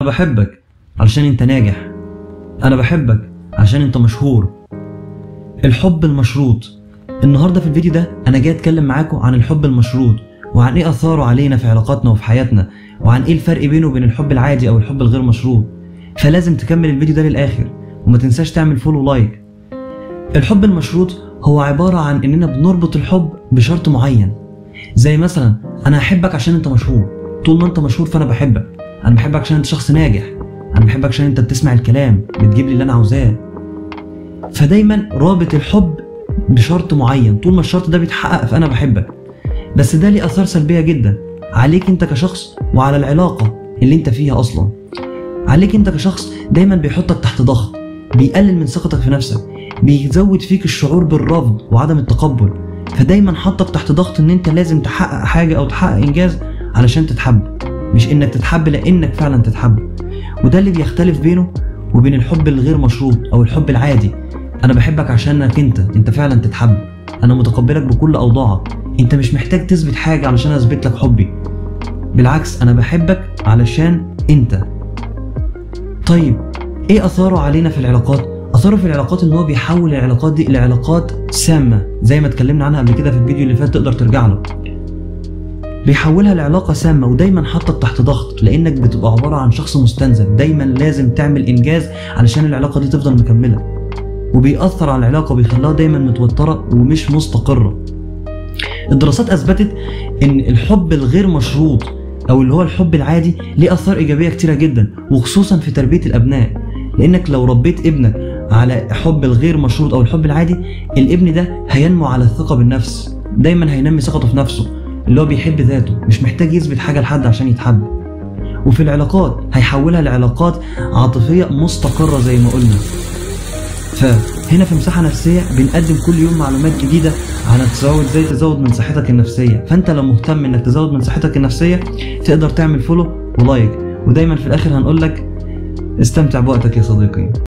بحبك علشان انت ناجح، انا بحبك عشان انت مشهور. الحب المشروط. النهارده في الفيديو ده انا جاي اتكلم معاكم عن الحب المشروط، وعن ايه اثاره علينا في علاقاتنا وفي حياتنا، وعن ايه الفرق بينه وبين الحب العادي او الحب الغير مشروط. فلازم تكمل الفيديو ده للاخر، وما تنساش تعمل follow like. الحب المشروط هو عبارة عن اننا بنربط الحب بشرط معين، زي مثلا انا احبك عشان انت مشهور، طول ما انت مشهور فانا بحبك، انا بحبك عشان انت شخص ناجح، انا بحبك عشان انت بتسمع الكلام، بتجيب لي اللي انا عاوزاه. فدايما رابط الحب بشرط معين، طول ما الشرط ده بيتحقق فانا بحبك. بس ده ليه اثار سلبية جدا عليك انت كشخص وعلى العلاقة اللي انت فيها اصلا. عليك انت كشخص دايما بيحطك تحت ضغط، بيقلل من ثقتك في نفسك، بيزود فيك الشعور بالرفض وعدم التقبل، فدايما حطك تحت ضغط ان انت لازم تحقق حاجة او تحقق انجاز علشان تتحب، مش انك تتحب لانك فعلا تتحب. وده اللي بيختلف بينه وبين الحب الغير مشروط او الحب العادي. انا بحبك عشانك انت فعلا تتحب، انا متقبلك بكل اوضاعك، انت مش محتاج تثبت حاجة علشان اثبت لك حبي، بالعكس انا بحبك علشان انت. طيب ايه اثاره علينا في العلاقات؟ اثاره في العلاقات ان هو بيحول العلاقات دي لعلاقات سامة، زي ما اتكلمنا عنها قبل كده في الفيديو اللي فات، تقدر ترجع له. بيحولها لعلاقة سامة، ودايما حاطك تحت ضغط لانك بتبقى عبارة عن شخص مستنزف، دايما لازم تعمل انجاز علشان العلاقة دي تفضل مكملة. وبيأثر على العلاقة وبيخليها دايما متوترة ومش مستقره. الدراسات اثبتت ان الحب الغير مشروط او اللي هو الحب العادي ليه اثار ايجابية كتيرة جدا، وخصوصا في تربيه الابناء، لانك لو ربيت ابنك على حب الغير مشروط او الحب العادي، الابن ده هينمو على الثقة بالنفس، دايما هينمي ثقته في نفسه، اللي هو بيحب ذاته، مش محتاج يثبت حاجة لحد عشان يتحب. وفي العلاقات هيحولها لعلاقات عاطفية مستقره زي ما قلنا. فهنا في مساحة نفسية بنقدم كل يوم معلومات جديدة عن ازاي تزود من صحتك النفسية، فانت لو مهتم انك تزود من صحتك النفسية تقدر تعمل follow و like، ودايما في الاخر هنقول لك استمتع بوقتك يا صديقي.